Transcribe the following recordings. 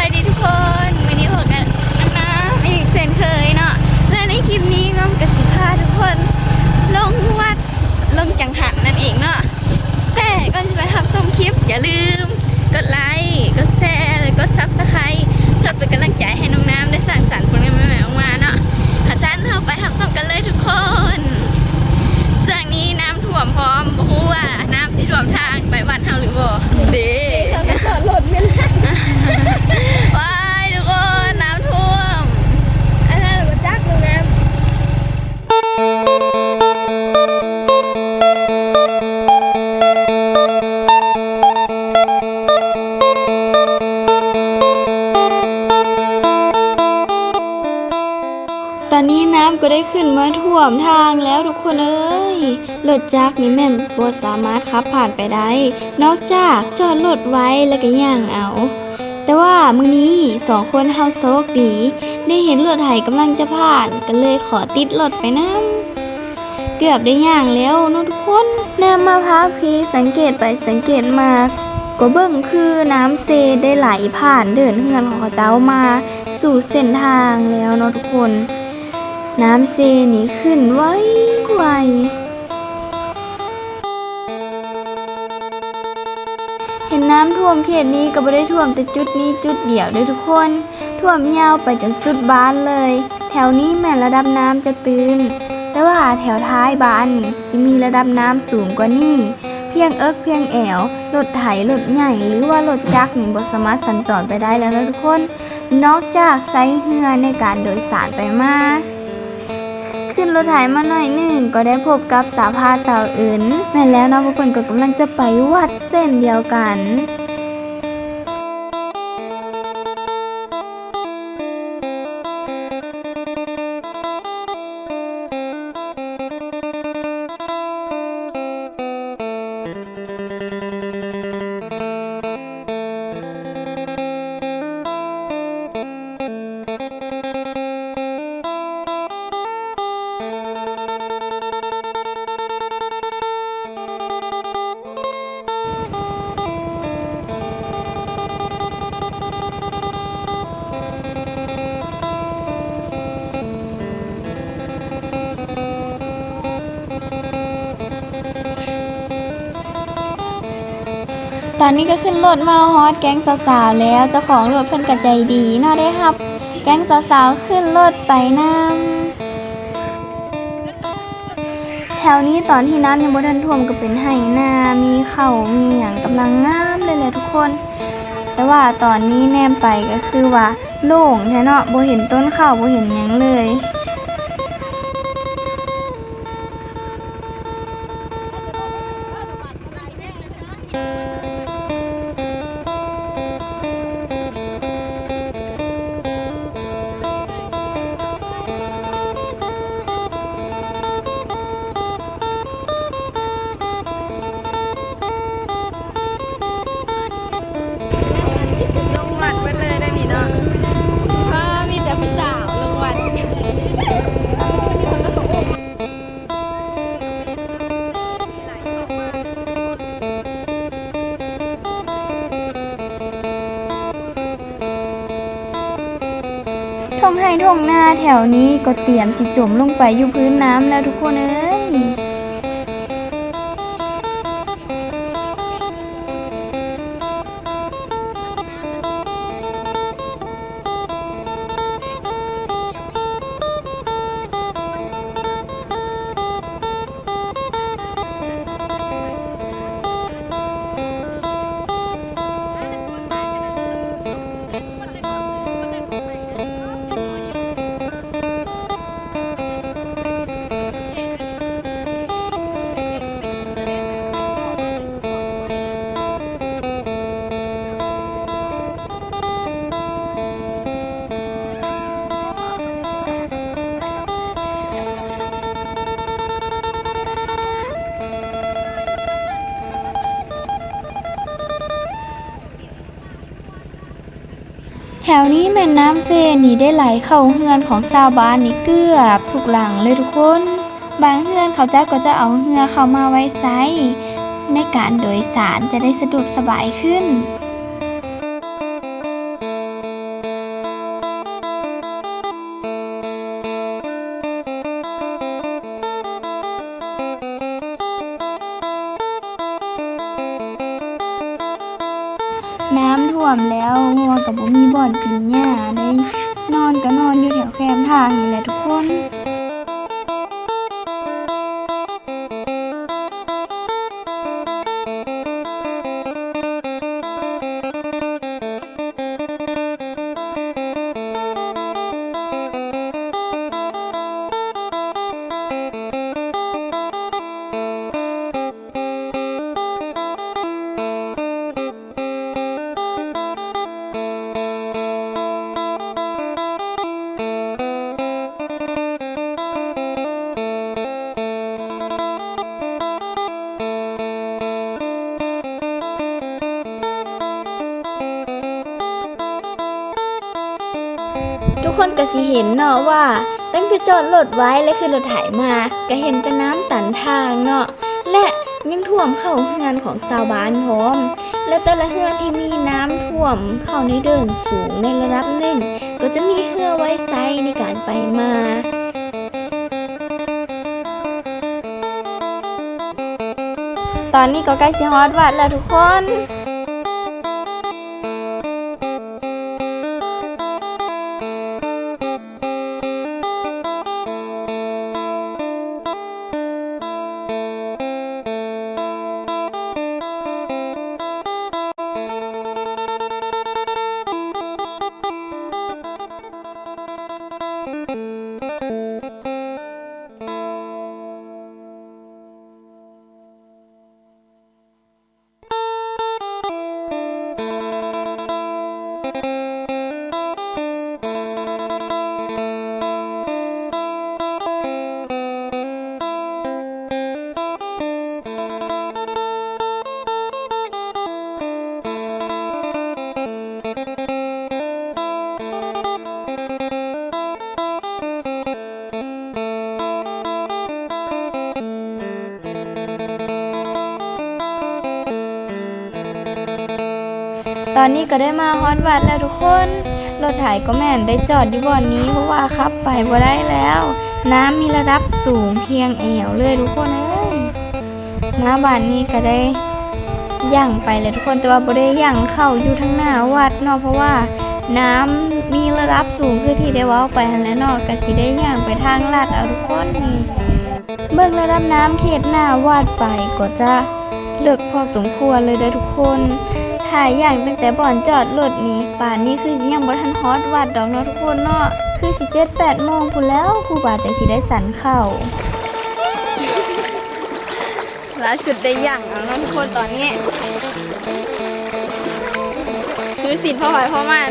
ສະບາຍດີທຸກຄົນ, ມື້ນີ້ພົບກັນນຳນ້ຳອີກເຊັ່ນເຄີຍເນາະ ແລະ ໃນຄລິບນີ້ນ້ຳກໍຊິພາທຸກຄົນລົງວັດ ລົງຈັງຫັນນັ້ນເອງເນາະ. ແຕ່ກ່ອນຈະໄປຮັບຊົມຄລິບ ຢ່າລືມກົດໄລ ກົດແຊ ແລະ ກົດ Subscribe ເພື່ອເປັນກຳລັງໃຈໃຫ້ນ້ອງນ້ຳໄດ້ສ້າງສັນຜົນງານໃໝ່ໆອອກມາເນາະ. ຂະຊັ້ນເຮົາໄປຮັບຊົມກັນເລີຍທຸກຄົນ. ຊ່ວງນີ້ນ້ຳຖ້ວມພ້ອມ, ບໍ່ຮູ້ວ່ານ້ຳຊິຖ້ວມທາງໄປວັດເຮົາຫຼືບໍ່ເດ້. ເຂົາກໍຈອດລົດແມ່ນ ວ້າຍ ທຸກຄົນ ນ້ຳຖ້ວມ ອັນນັ້ນບໍ່ຈັກນ້ອງນ້ຳ. ຕອນນີ້ນ້ຳກໍໄດ້ຂຶ້ນມາຖ້ວມທາງແລ້ວທຸກຄົນເອີຍ, ລົດຈັກນີ້ແມ່ນບໍ່ສາມາດຂັບຜ່ານໄປໄດ້ ນອກຈາກຈອດລົດໄວ້ແລ້ວກໍຍ່າງເອົາ. ແຕ່ວ່າມື້ນີ້ສອງຄົນເຮົາໂຊກດີ ໄດ້ເຫັນລົດໄຖກຳລັງຈະຜ່ານ ກໍເລີຍຂໍຕິດລົດໄປນຳ. ເກືອບໄດ້ຍ່າງແລ້ວເນາະທຸກຄົນ. ນ້ຳມາພາພີສັງເກດໄປສັງເກດມາ ກໍເບິ່ງຄືນ້ຳເຊໄດ້ໄຫຼຜ່ານເດີ່ນເຮືອນຂອງເຂົາເຈົ້າມາສູ່ເສັ້ນທາງແລ້ວເນາະທຸກຄົນ. ນ້ຳເຊນີ້ຂຶ້ນໄວໆ. ເຫັນນ້ຳຖ້ວມເຂດນີ້ກໍບໍ່ໄດ້ຖ້ວມແຕ່ຈຸດນີ້ຈຸດດຽວເດີ້ທຸກຄົນ, ຖ້ວມຍາວໄປຈົນສຸດບ້ານເລີຍ. ແຖວນີ້ແມ່ນລະດັບນ້ຳຈະຕື້ນ, ແຕ່ວ່າແຖວທ້າຍບ້ານນີ້ຊິມີລະດັບນ້ຳສູງກວ່ານີ້ພຽງເອິກພຽງແອວ. ລົດໄຖ, ລົດໃຫຍ່ ຫຼືວ່າລົດຈັກນີ້ບໍ່ສາມາດສັນຈອນໄປໄດ້ແລ້ວເນາະທຸກຄົນ, ນອກຈາກໃຊ້ເຮືອໃນການໂດຍສານໄປມາ. ຂຶ້ນລົດໄຖມາໜ້ອຍໜຶ່ງກໍໄດ້ພົບກັບສາວພາດສາວອື່ນ. ແມ່ນແລ້ວເນາະ, ພວກເພິ່ນກໍກຳລັງຈະໄປວັດເຊັ່ນດຽວກັນ. ຕອນນີ້ກໍຂຶ້ນລົດມາຮອດແກ້ງສາວໆແລ້ວ, ເຈົ້າຂອງລົດເພິ່ນກໍໃຈດີເນາະ ໄດ້ຮັບແກ້ງສາວໆຂຶ້ນລົດໄປນຳ. ແຖວນີ້ຕອນທີ່ນ້ຳຍັງບໍ່ທັນຖ້ວມກໍເປັນໄຮ່ນາ ມີເຂົ້າມີຫຍັງກຳລັງງາມເລີຍແຫຼະທຸກຄົນ, ແຕ່ວ່າຕອນນີ້ແນມໄປກໍຄືວ່າໂລ່ງແທ້ເນາະ, ບໍ່ເຫັນຕົ້ນເຂົ້າ ບໍ່ເຫັນຫຍັງເລີຍ. ລົງວັດເບິດເລີຍໄດ໋ນີ້ເນາະ, ເອີ ມີແຕ່ຜູ້ສາວລົງວັດ. ທົ່ງໄຮ່ທົ່ງນາແຖວນີ້ກໍຕຽມຊິຈົມລົງໄປຢູ່ພື້ນນ້ຳແລ້ວທຸກຄົນເອີຍ. ແຖວນີ້ແມ່ນນ້ຳເຊນີ້ໄດ້ໄຫຼເຂົ້າເຮືອນຂອງຊາວບ້ານນີ້ເກືອບທຸກຫຼັງເລີຍທຸກຄົນ. ບາງເຮືອນເຂົາເຈົ້າກໍຈະເອົາເຮືອເຂົ້າມາໄວ້ໃຊ້ໃນການໂດຍສານ ຈະໄດ້ສະດວກສະບາຍຂຶ້ນ. ແລ້ວ ງົວກໍບໍ່ມີບ່ອນກິນຫຍ້າເດ້ ນອນກໍນອນຢູ່ແຖວແຄມທາງນີ້ແຫຼະທຸກຄົນ. ທຸກຄົນກໍຊິເຫັນເນາະວ່າ ຕັ້ງແຕ່ຈອດລົດໄວ້ ແລະ ຂຶ້ນລົດໄຖມາ ກໍເຫັນແຕ່ນ້ຳຕັນທາງເນາະ ແລະ ຍັງຖ້ວມເຂົ້າເຮືອນຂອງຊາວບ້ານພ້ອມ ແລະ ແຕ່ລະເຮືອນທີ່ມີນ້ຳຖ້ວມເຂົ້າໃນເດີ່ນສູງໃນລະດັບໜຶ່ງ ກໍຈະມີເຮືອໄວ້ໃຊ້ໃນການໄປມາ. ຕອນນີ້ກໍໃກ້ຊິຮອດວັດແລ້ວທຸກຄົນ. ຕອນນີ້ກໍໄດ້ມາຮອດວັດແລ້ວທຸກຄົນ. ລົດໄຖກໍແມ່ນໄດ້ຈອດຢູ່ບ່ອນນີ້ ເພາະວ່າຂັບໄປບໍ່ໄດ້ແລ້ວ. ນ້ຳມີລະດັບສູງພຽງແອວເລີຍທຸກຄົນເອີຍ. ມາບາດນີ້ກໍໄດ້ຍ່າງໄປແຫຼະທຸກຄົນ, ແຕ່ວ່າບໍ່ໄດ້ຍ່າງເຂົ້າຢູ່ທາງໜ້າວັດເນາະ, ເພາະວ່ານ້ຳມີລະດັບສູງ ຄືທີ່ໄດ້ເວົ້າໄປຫັ້ນແຫຼະເນາະ, ກໍຊິໄດ້ຍ່າງໄປທາງລັດເອົາທຸກຄົນ. ນີ້ເບິ່ງລະດັບນ້ຳເຂດໜ້າວັດໄປກໍຈະເລິກພໍສົມຄວນເລີຍເດີ້ທຸກຄົນ. ຖ້າຍ່າງຕັ້ງແຕ່ບ່ອນຈອດລົດນີ້ ປານນີ້ຄືຊິຍັງບໍ່ທັນຮອດວັດດອກເນາະທຸກຄົນເນາະ, ຄືຊິເຈັດແປດໂມງພຸ້ນແລ້ວ ຄູບາຈັ່ງຊິໄດ້ສັນເຂົ້າ. ຫຼາຍສຸດໄດ້ຍ່າງເອົາເນາະທຸກຄົນ ຕອນນີ້ ຄືສິນພໍໃຜພໍມັນ.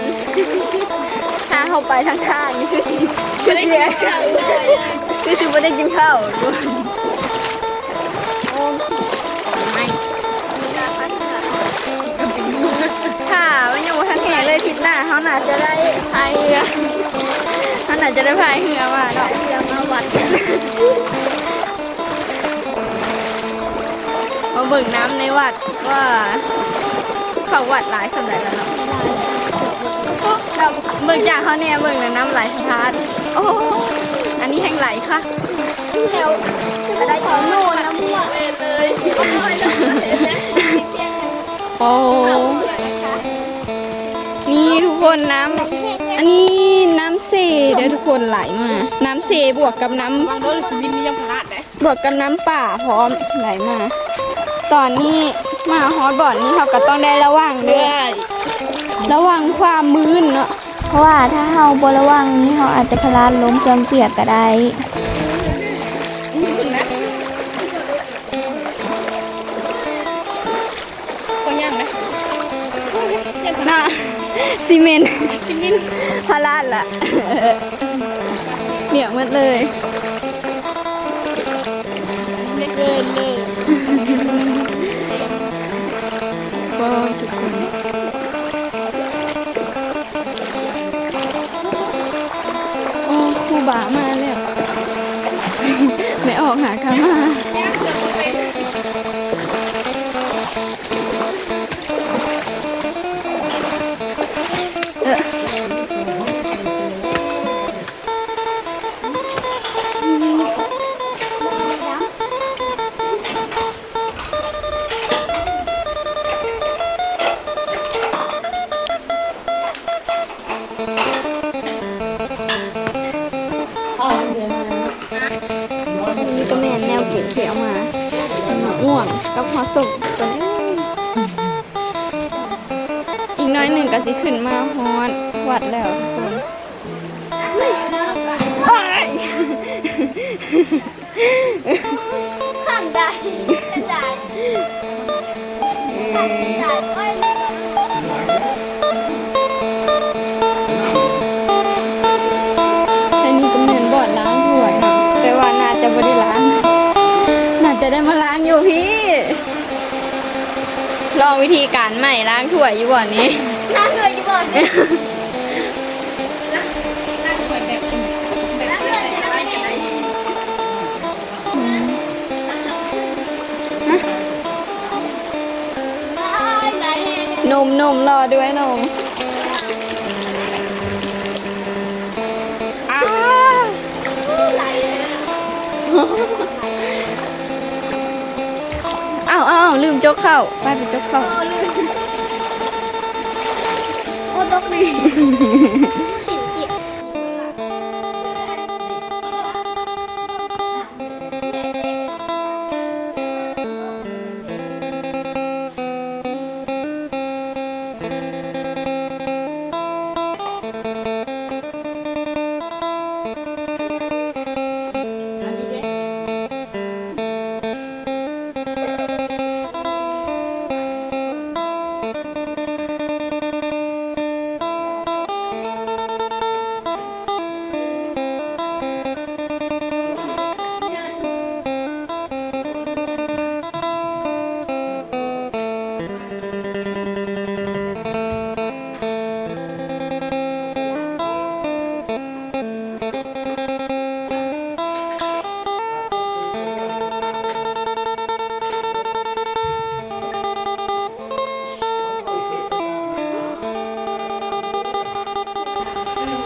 ຖ້າເຮົາໄປທາງທາງນີ້ຄືຊິ ຄືຊິ ຄືຊິບໍ່ໄດ້ກິນເຂົ້າ. ຖ້າມັນຍັງບໍ່ທັນແຫ້ງເລີຍ ທິດໜ້າເຮົາໜ້າຈະໄດ້ພາຍເຮືອ ເຮົາໜ້າຈະໄດ້ພາຍເຮືອມາເນາະ ເຮືອມາວັດ. ມາເບິ່ງນ້ຳໃນວັດວ່າເຂົ້າວັດຫຼາຍສ່ຳໃດແລ້ວເນາະ. ເບິ່ງຈາກເຮົາແນ່ ເບິ່ງນະ ນ້ຳໄຫຼສະທາດ. ໂອ້ ອັນນີ້ແຮ່ງໄຫຼຄັກ. ແລ້ວໄດ້ຂອງໂນ່ນນຳໝວກເລີຍ. ໂອ້ ນີ້ທຸກຄົນ ນ້ຳ ອັນນີ້ນ້ຳເຊເດີ້ທຸກຄົນ ໄຫຼມາ. ນ້ຳເຊບວກກັບນ້ຳ ບວກກັບນ້ຳປ່າພ້ອມໄຫຼມາ. ຕອນນີ້ມາຮອດບ່ອນນີ້ ເຮົາກໍຕ້ອງໄດ້ລະວັງເດີ້ ລະວັງຄວາມມື່ນເນາະ, ເພາະວ່າຖ້າເຮົາບໍ່ລະວັງນີ້ ເຮົາອາດຈະພະລາດລົ້ມເຄື່ອງປຽກກໍໄດ້. ເນາະ ຊິເໝັນ ຊິເໝັນ ພະລາດລະ ປຽກໝົດເລີຍ. ເລີຍ ເລີຍ ເລີຍ ວ້າວ ທຸກຄົນ. ໂອ້ ຄູບາມາແລ້ວ ແມ່ອອກຫາກາມາ. ເອີ. ນີ້ກໍແມ່ນແນວກິນທີ່ເອົາມາ ໝາກມ່ວງກັບຫົວສົ້ມຕົວນີ້. ອີກໜ້ອຍໜຶ່ງກໍຊິຂຶ້ນມາຮອດວັດແລ້ວທຸກຄົນ. ຂ້າມໄດ້ ໄດ້ ອັນນີ້ກໍແມ່ນບ່ອນລ້າງຖ້ວຍເນາະ ແຕ່ວ່າໜ້າຈະບໍ່ໄດ້ລ້າງ ໜ້າຈະໄດ້ມາລ້າງຢູ່ພີ້. ລອງວິທີການໃໝ່ ລ້າງຖ້ວຍຢູ່ບ່ອນນີ້ ລ້າງຖ້ວຍຢູ່ບ່ອນນີ້. ນົມໆ ລໍດ້ວຍນົມ. ອ້າວ ອ້າວ ລືມຈົກເຂົ້າ ໄປ ໄປຈົກເຂົ້າ. ໂອ້ ຕົກນີ້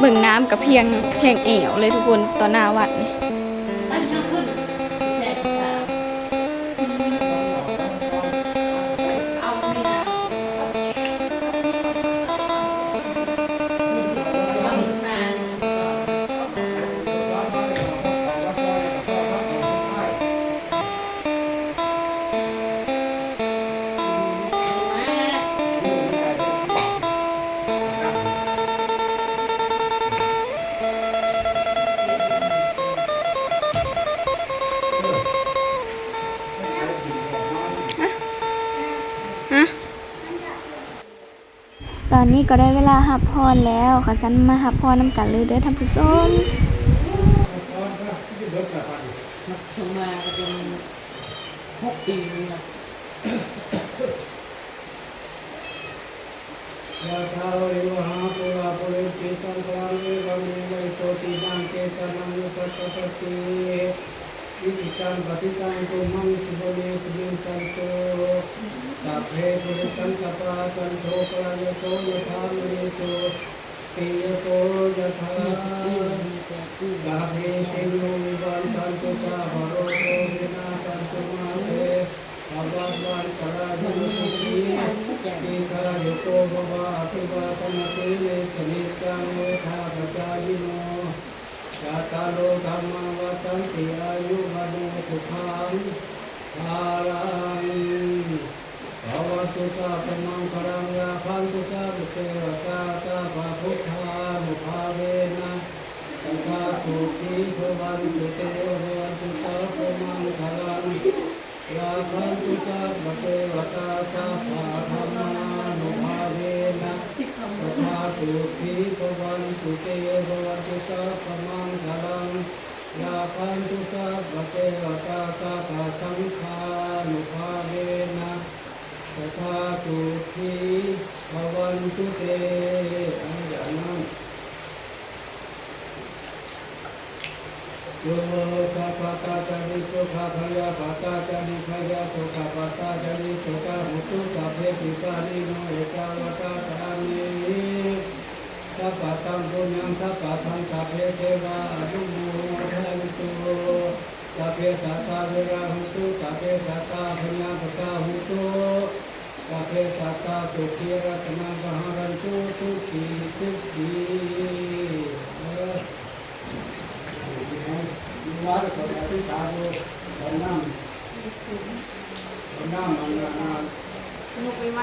ເບິ່ງນ້ຳກະພຽງ ພຽງແອວເລີຍທຸກຄົນ ຕໍ່ໜ້າວັດນີ້. ຕອນນີ້ກໍໄດ້ເວລາຮັບພອນແລ້ວ, ຄັນຊັ້ນມາຮັບພອນນຳກັນເລີຍເດີທ່ານຜູ້ຊົມ. ເຂົ້າມາກໍເປັນຫົກປີແລ້ວ. ຍະຖາ ວາລິວະຫາ ປູລາ ປູເຣນຕິ ສັງກະລັງ ເອວະເມ ວະອິໂຕ ທິນນາງ ເປຕານັງ ອຸປະກັບປະຕິ. ອີທິຕັງ ປະຕິຕັງ ຕຸມຫັງ ຂິປະເມ ສະມິງ ສັນໂຕ ສັບເພ ປູເຣນຕັງ ສັງກະປາ ຈັນໂທ ປະນະລະໂສ ຍະຖາ ມະນີ ໂຊຕິ ລະໂສ ຍະຖາ ສາເພ ຕິໂຍ ວິວັດທັນຕຸ ສັບພະໂລໂກ ວິນາສັນຕຸ ມະາເສ ພະວັດວັນຕະລາຍໂຍ ສຸຂີ ດີຄາຍຸໂກ ພະວະ ອະພິວາທະນະສີລິສະ ນິຈຈັງ ວຸດທາປະຈາຍິໂນ ຈາຕາໂລ ທຳມາ ວັດທັນຕິ ອາຍຸ ວັນໂນ ສຸຂັງ ພະລັງ ພະວັນຕຸ ສັບພະມັງຄະລັງ ລາຄັນຕຸ ສັບພະເທວະຕາ ສັບພະພຸດທານຸພາເວນະ ສະທາ ສຸຂີ ພະວັນຕຸ ເຕ ພະວັນຕຸ ສັບພະມັງຄະລັງ ລາຄັນຕຸ ສັບພະເທວະຕາ ສັບພະທຳມານຸພາເວນະ ສະທາ ສຸຂີ ພະວັນຕຸ ເຕ ພະວັນຕຸ ສັບພະມັງຄະລັງ ລາຄັນຕຸ ສັບພະເທວະຕາ ສັບພະສັງຄານຸພາເວນະ ສະທາ ສຸຂີ ພະວັນຕຸ ເຕ. ອາຈານນັ້ນ ໂລກາພະຕາຈາ ນິໂຊກາພະຍາບາດຕາຈາ ນິພະຍາໂສກາບາດຕາຈາ ນິໂສກາໂຫຕຸ ສັບເພ ປິປານິໂນ ເອຕາວັດຕາ ສາມິ ສັບປະທັງ ປຸນຍັງ ສັບປະທັງ ສັບເພ ເທວາ ອະນຸໂມທັນຕຸ ສັບເພ ສັດຕາ ເວລາໂຫຕຸ ສັບເພ ສັດຕາ ພະຍາບາດຕາໂຫຕຸ ສັບເພ ສັດຕາ ສຸຂີ ລັກຂະນາ ປະຫາຣັນຕຸ ສຸຂີ ໂຕ ເອີ ຢູ່ວັດກໍອະທິຖານຢູ່ ເອົານ້ຳ ເອົານ້ຳອັນນັ້ນ ຍົກໄວ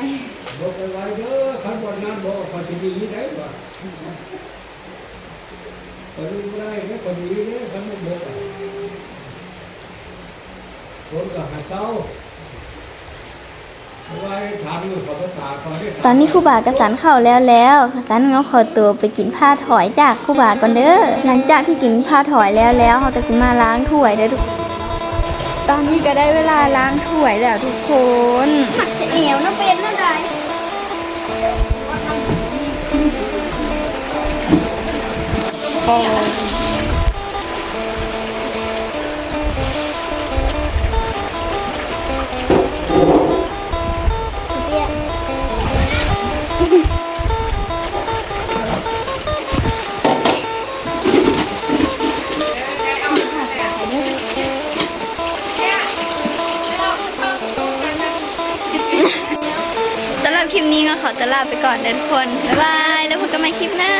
ໆ ຍົກໄວໆເດີ ຄັນບໍ່ນັ້ນບໍ່ ຂ້ອຍຊິໜີໄດ້ ຂ້ອຍໜີບໍ່ໄດ້ເດີ ຂ້ອຍໜີເດີ ຄັນບໍ່ບົກ ຄົນກໍໃຫ້ເຊົາ. ຕອນນີ້ຄູບາກໍສັນເຂົ້າແລ້ວແລ້ວ ສັນເອົາຂໍຕົວໄປກິນຜ້າຖອຍຈາກຄູບາກ່ອນເດີ. ຫຼັງຈາກທີ່ກິນຜ້າຖອຍແລ້ວແລ້ວ ເຮົາກໍຊິມາລ້າງຖ້ວຍເດີທຸກ ຕອນນີ້ກໍໄດ້ເວລາລ້າງຖ້ວຍແລ້ວທຸກຄົນ. ມັກຈະແອວເນາະ ເປັນແນວໃດ? ສຳລັບຄລິບນີ້ກໍຂໍຕົວລາໄປກ່ອນເດີທຸກຄົນ ບາຍບາຍ ແລ້ວພົບກັນໃໝ່ຄລິບໜ້າ.